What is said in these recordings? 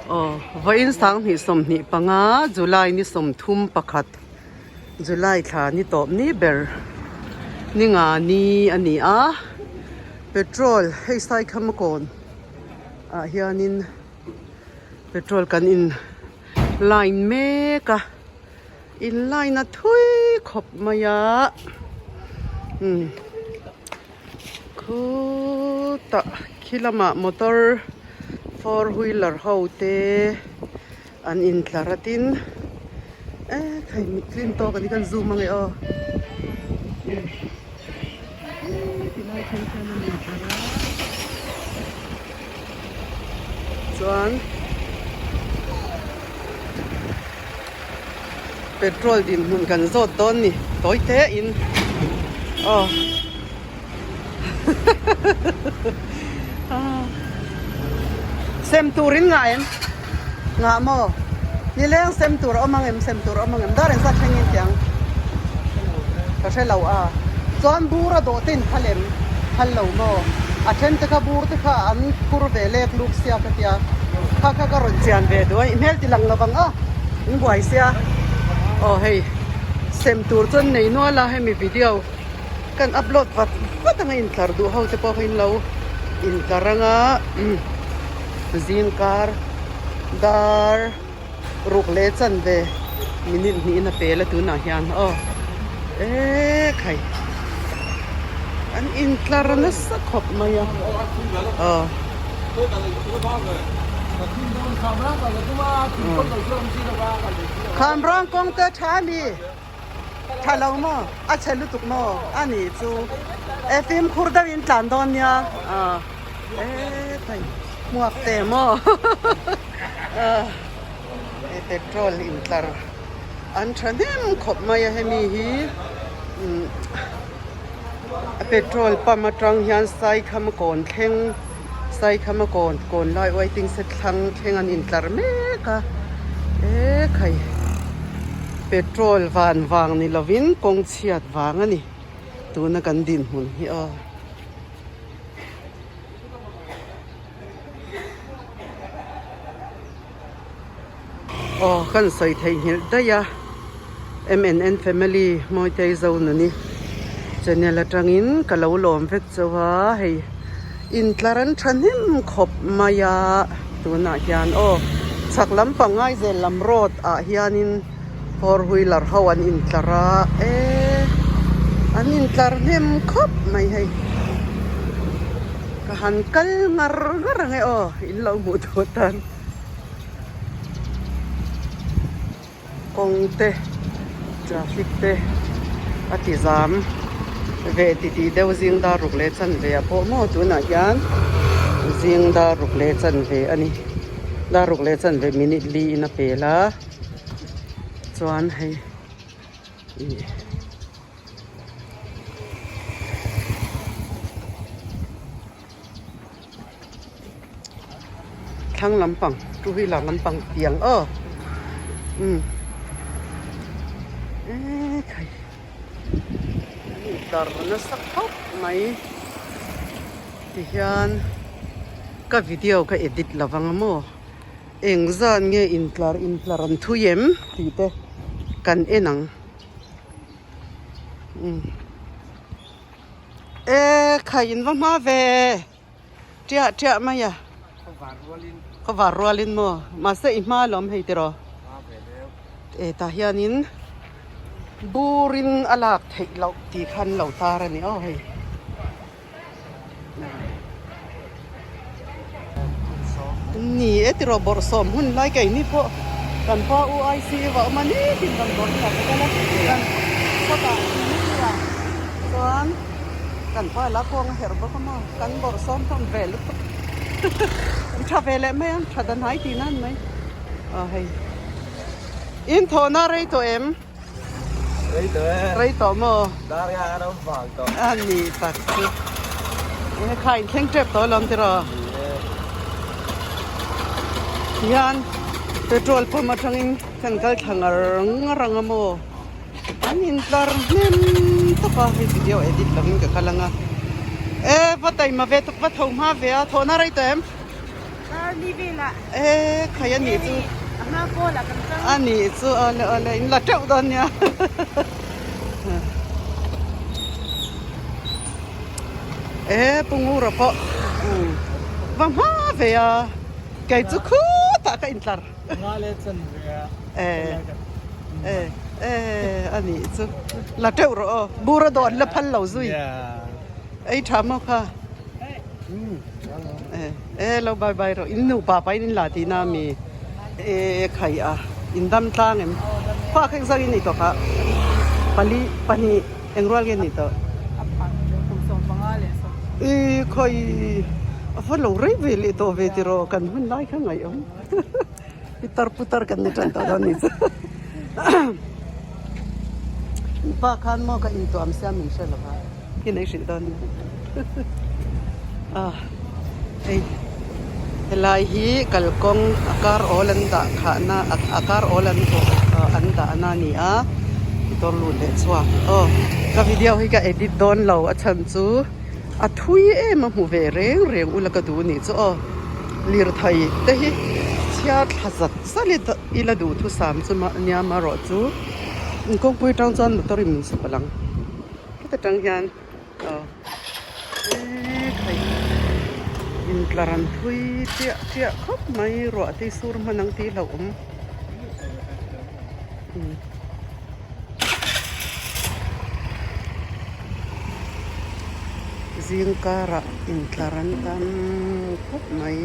Aw vawiin 2025 July ni 31 July thla ni tawp ni ber ni nga ni a ni a petrol hei Saikham kawn ah hianin petrol kan in line mek a in line a thui khawp mai a umm. Khutah khi lamah motor four wheeler ho te an intlar a tin e thei mit tlin tawk a ni kan zoom ange aw tilai thleng khian an intlar a chuan petrol dinhmun kan zawt dawn ni tawi te in aw sem turin ngah em ngah maw nileng sem tur a awm ang em sem tur a awm ang em dar engzat thleng in tih ang ka hre lo a chuan bur a dawh te in phal em phal lo maw a then te kha bur te kha an phur ve lek luk sia ka tia kha kha ka rawn chian ve duh a i hmel ti lang lo vang a in buai sia aw hei sem tur chuan nei nual a hemi video kan upload vat vat anga intlar duh ho te pawh kha in lo intlar anga zingkar dar ruk leh chanve minute hnihin a pel a tunah hian aw e khai an intlar nasa khawp mai a aw. Khamrang kawng te tha a mi tha lo maw a chhe lutuk maw a nih chu e fimkhur deuhin tlan dawn nia e khai hmuak te maw. He petrol intlar an thahnem khawp mai a hemi hi petrol pump atang hian Saikham kawn thleng Saikham a kawn kawn lai waiting shed thlang thleng an intlar mek a e khai petrol van vang ni lovin kawng chhiat vang a ni tuna kan dinhmun hi aw. Aw kan sawi theihnghilh daih a MNN family Mawitei Zonuni channel atangin ka lo lawm vek chauh a hei intlar an thahnem khawp mai a tunah hian aw chhak lampang Ngaizel lam road ah hianin four wheeler ho an intlar a e an intlar hnem khawp mai hei. Ka han kal ngar ngar ang e aw in lo hmuh duh atan kawng te traffic te a ti zam ve ti tih deuh zing dar ruk leh chanve ah pawh maw tunah hian zing dar ruk leh chanve a ni dar ruk leh chanve minute li in a pel a chuan hei ih. Thlang lampang two wheeler lampang tiang aw umm ekhai an intlar nasa khawp mai tihian ka video ka edit lo vang a maw engzat nge intlar intlar an thui em tih te kan en ang. E khai in va hma ve tiah tiah mai a khawvar rualin maw mahse i hma lawm hei tiraw e tah hianin burin a lak theih loh tih kha an lo tar a ni aw hei. Ni e tiraw bawrhsawm hun lai keini pawh kan pa u ICU a awm a ni tin kan bawrh ila ka kal a kan kawtah ni a chuan kan pa la kawng a herh bawk a maw kan bawrhsawm hlawm ve lutuk kan tha ve leh mai a tha dan hai tih nan mai aw hei in thawhna rei tawh em. Rei tawh e. Rei tawh maw? Dar nga a ram vang tawh. A ni tak chu. Enge kha in thleng tep tawh alawm tiraw? Ni e. Tihian petrol pump atangin kan kal thla ngar ngar ang a maw? An intlar hnem tawp a, hei video edit lovin ka kal ang a. E va taima ve tuk va tho hma ve a, thawhna rei tawh em? E khai a nih chu a nih chu awle awle in la teuh dawn nia e pu ngura pawh va hma ve a kei chu khutah ka intlar e e e a nih chu la teuh rawh aw bura dawn la phal lo zui ei tha maw kha. E lo bye bye rawh in nupa pa in in la tihna ami e khai a in dam tlang em fa kha engzah in nei tawh kha pali pahnih eng rual nge ni tawh e khai a va lo rei ve leh tawh ve tiraw kan hun lai kha ngaih awm pitar putar kan ni tan tawh dawn ni chu pa khan maw ka intuam sia min hre lo va. Hi nei hrilh dawn nia ah hei helai hi kalkawng a kar awl an dah khahna a kar awl an an dahna a ni a motor lut leh chhuak aw ka video hi ka edit dawn lo a chhan chu a thui em a hmu ve reng reng ula ka duh anih chu aw lirthei te hi chhiar thla zat zat ila duhthusam chu nia marawh chu kawngpui atang chuan motor in min sup a lang. Heta tang hian aw eee khai intlar an thui chiah chiah khawp mai ruah te sur hman ang tih hlauh awm zing karah intlar an tam khawp mai.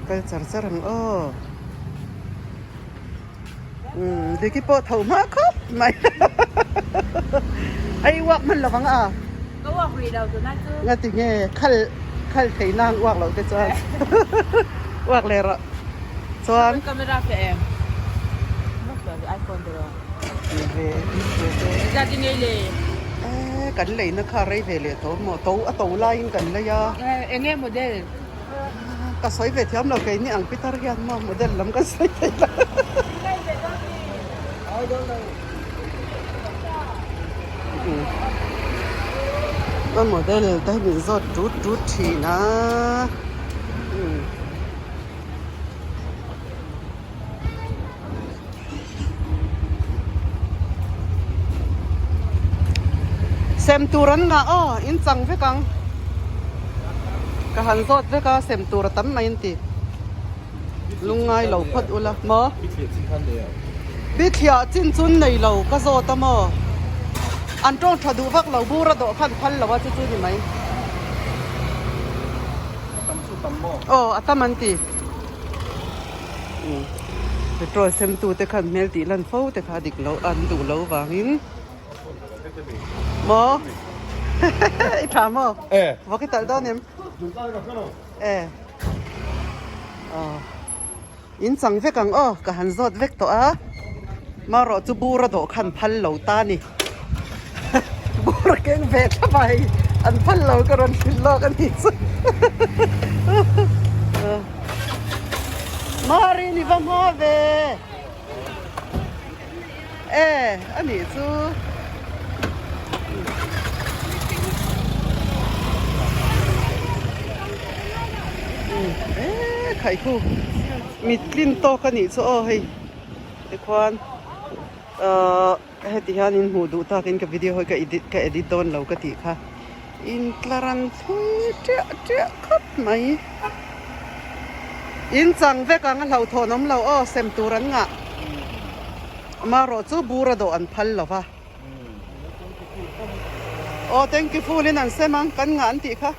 Kal char char ang aw umm Diki pawh tho hma khawp mai a i uak hman lovang a Ka uak rih lo tunah chu Nga ti nge khal khal thei nang uak loh te chuan uak leh rawh chuan Camera fe em iPhone te rawh Ve ve te Zat i ngei le Eh kan leina kha rei ve leh tawh maw to a to laiin kan lei a. Eng nge model? Ka sawi ve thiam lo keini ang pitar hian maw model lam kan sawi thei lo. A model te hi min zawt tut tut thin a. Sem tur an ngah aw in chang vek ang ka han zawt vek a sem tur a tam mai an ti lungngai lo phawt ula maw bithliah chin chu an nei lo ka zawt a maw an tawng tha duh vak lo bur a dawh khan phal lo a chu chu ni mai aw a tam an ti. Petrol sem tu te khan hmel tih lan fo te kha dik lo an duh lo vangin maw i tha maw vawk i talh dawn em e aw in chang vek ang aw ka han zawt vek tawh a marawh chu bur a dawh khan phal lo ta ni bur a keng ve thlap a hei an phal lo ka rawn hrilh lawk a nih chu. Mari ni va hma ve e a nih chu e khaih khu mit tlin tawk a nih chu aw hei tikhuan ahh heti hian in hmuh duh takin ka video hi ka edit ka edit dawn lo ka tih kha intlar an thui tiah tiah khawp mai. In chang vek ang a hlauhthawn awm lo aw sem tur an ngah amaherawh chu bur a dawh an phal lo va aw tanky full in an sem ang kan ngah an tih kha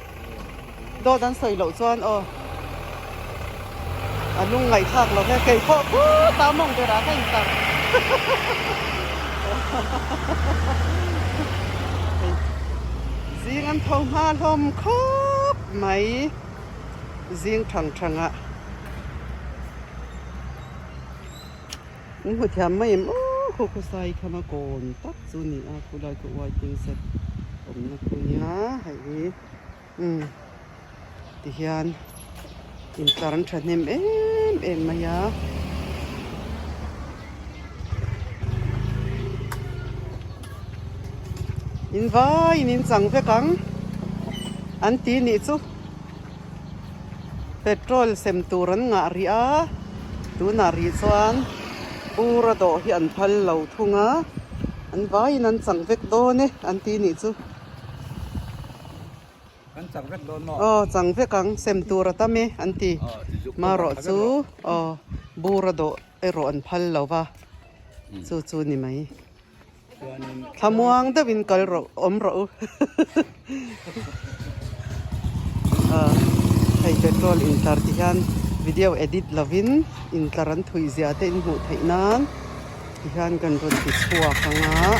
dawt an sawi loh chuan aw a lung ngaihthlak lo ve kei pawh phut a mawng berah ka intar zing an tho hma hlawm khawp mai. Zing thang thang ah in hmu thiam mai em aw khaw khawsai kha ma kawn tak chu a ni a khulai khu waiting shed awmna khu nia hei hi umm tihian intlar an thahnem em em mai a. In vaiin in chang vek ang an ti nih chu. Petrol sem tur an ngah rih a, tunah rih chuan bur a dawh hi an phal lo thung a, an vaiin an chang vek dawn e an ti nih chu. Kan chang vek dawn maw? Aw chang vek ang, sem tur a tam e an ti. Marawh chu aw bur a dawh erawh an phal lo va, chu chu ni mai. Thlamuang deuhin kal rawh awm rawh u. Hei petrol intlar ti hian video edit lovin intlar an thui zia te in hmuh theih nan ti hian kan rawn ti chhuak ang a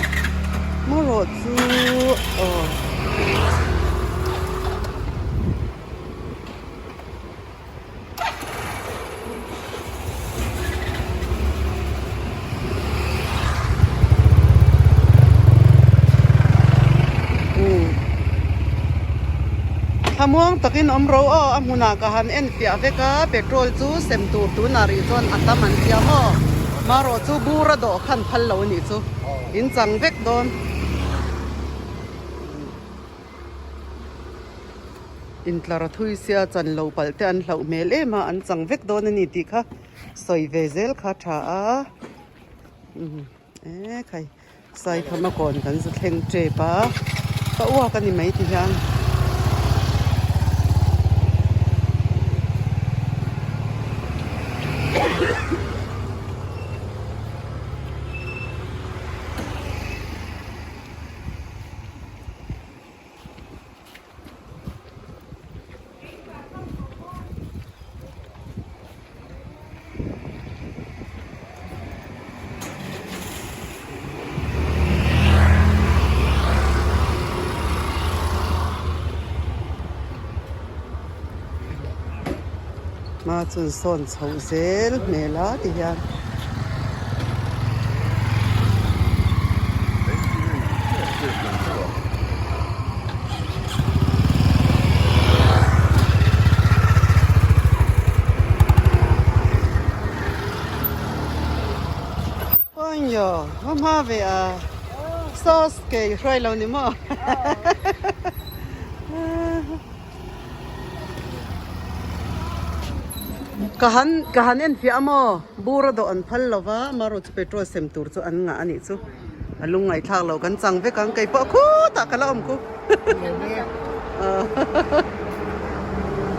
marawh chu aw. Thlamuang takin awm ro aw a hmunah ka han en fiah vek a petrol chu sem tur tunah rih chuan a tam an tia maw marawh chu bur a dawh khan phal lo a nih chu in chang vek dawn. Intlar a thui sia chan lo palh te an hlauh hmel em a, an chang vek dawn a ni tih kha sawi ve zel kha a tha a, umm e khai Saikhama kawn kan zu thleng tep a, ka uak a ni mai ti hian. Hma chuan sawn chhoh zel hmel a ti hian. Oi hma hma ve a sauce ke i hruai lo ni maw ka han ka han en fiah a maw bur a dawh an phal lo va amaherawhchu chu petrol sem tur chu an ngah a nih chu a lungngaih thlak loh kan chang vek ang keipawh khutah ka la awm khu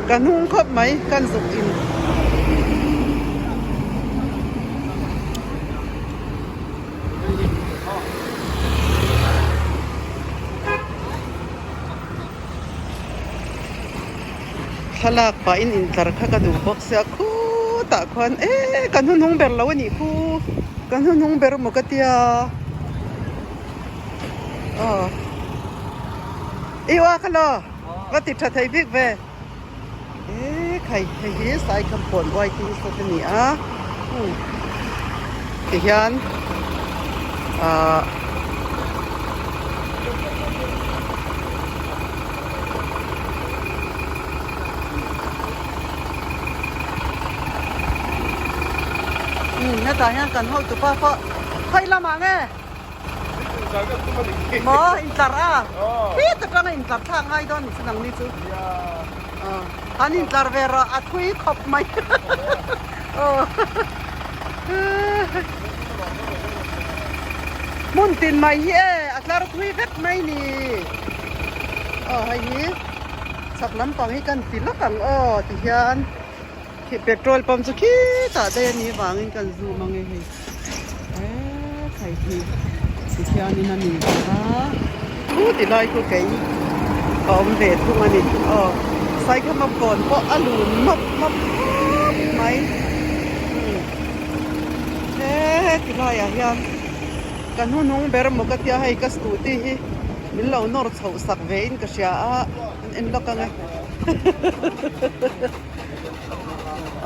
ka hnung khawp mai kan zuk in. Thlalak pahin intlar kha ka duh bawk sia khutah khuan eh kan hnuhnung ber lo a nih khu kan hnuhnung ber maw ka tia aw i ua kha law va ti tha thei bik ve eh khai hei hi sai kham pawn waiting shed a ni a tihian ahh. Hetah hian kan hotu pa pawh khawi lamah nge maw intlar a khi ta tanga intlar thlak ngai dawn ni chu nangni chu an intlar ve rawh a thui khawp mai hmun tin mai hi e a tlar thui vek mai ni aw hei hi chhak lampang hi kan ti lawk ang aw ti hian khi petrol pump chu khitah daih a nih vangin kan zoom ang e hei eee khai hi ti hianin a ni a thu ti lai chu kei a awm ve thung a ni aw saikhama kawn pawh a lun mawp mawp khawp mai he ti laiah hian ka hnuhnung ber maw ka tia hei ka scooty hi min lo nawr chhoh sak ve in ka hria a an en lawk ang e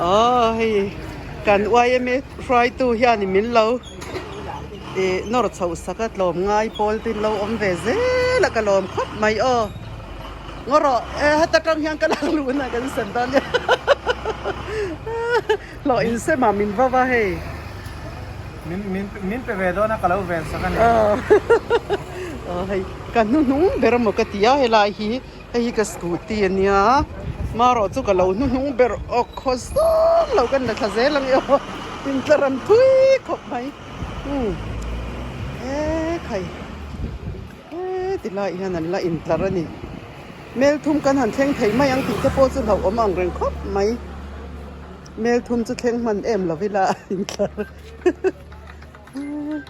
aw hei kan yma hruaitu hianin min lo ih nawr chhoh sak a tlawm ngai pawl te in lo awm ve zel a ka lawm khawp mai aw ngaw rawh e heta tang hian ka lak luh hunah kan sem dawn nia hlawh in sem ah min va va hei. Min min min pe ve dawn a ka lo ven sak a ni. Aw. Aw hei ka hnuhnung ber emaw ka ti a helai hi hei hi ka scooty a nia marawh chu ka lo hnuhnung ber awk khaw zawng lo kan la thla zel ang e aw intlar an thui khawp mai umm e khai he ti lai hian an la intlar a ni melthum kan han thleng thei mai ang tih te pawh chu hlauhawm ang reng khawp mai melthum chu thleng hman em lo ila intlar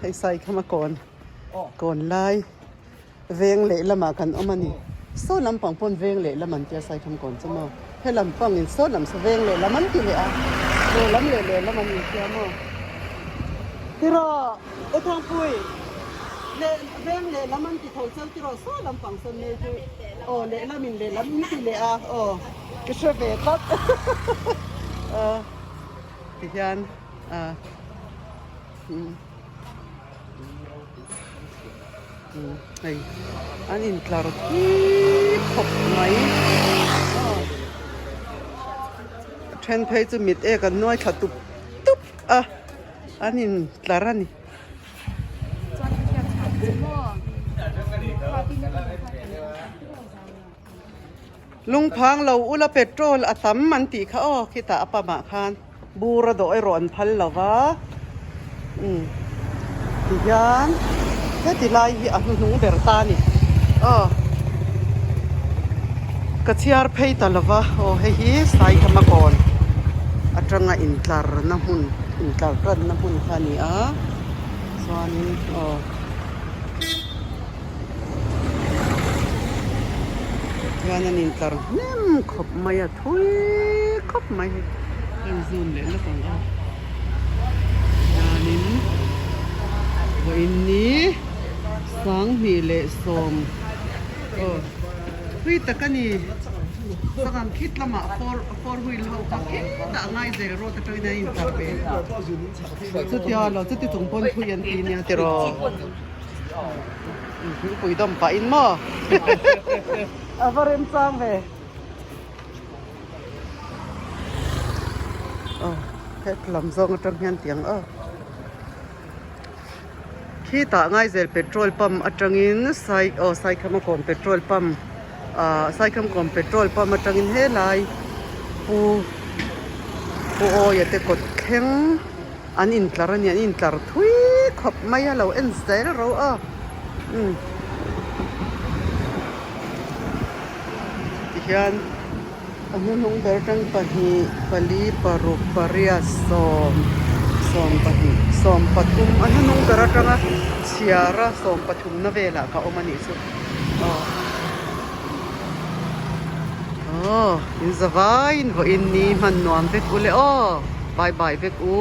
hei sai kham a kawn kawn lai veng leh lamah kan awm a ni saw lampang pawn veng leh lam an tia sai kham kawn chu maw he lampang in saw lam saw veng leh lam an ti leh a leh lam leh leh lam an intia maw tiraw u Thangpui leh veng leh lam an ti tho cheu tiraw saw lampang sawn mel chu aw leh lam in leh lam in ti leh a aw ka hre ve tlat aw tihian ah. Hei an intlar thui khawp mai a then phei chu mit ek an nuai thla tup tup a an intlar a ni. Lungphang lo ula petrol a tam an tih kha aw khitah a pump ah khan bur a dawh erawh an phal lo va umm tihian heti lai hi a hnuhnung ber ta a ni aw ka chhiar phei ta lo va aw hei hi Saithama kawn atanga intlar na hmun intlar tanna hmun kha a ni a chuanin aw. Hian an intlar hnem khawp mai a thui khawp mai hei heng zoom leh lawk ang a hianin vawiin ni sanghnih leh sawm aw thui tak a ni sangham khit lamah four wheel ho kha khitah a ngai zel road atangin an intlar ve chutia lo chuti chung pawn thui an ti nia tiraw. Thingpui dawm pah in maw a va rem chang ve aw het lam zawng atang hian tiang aw khitah Ngaizel petrol pump atangin sai aw Saikhama kawn petrol pump ah Saikham kawn petrol pump atangin helai pu pu Awia te kawt thleng. An intlar a ni, an intlar thui khawp mai a, lo en zel ro a, umm tihian a hnuhnung ber atang pahnih pali paruk pariat sawm sawm pahnih sawm pathum a hnuhnung ber atanga chhiar a sawm pathum na velah ka awm a nih chu aw aw in zavaiin vawiin ni hman nuam vek u le aw bye bye vek u.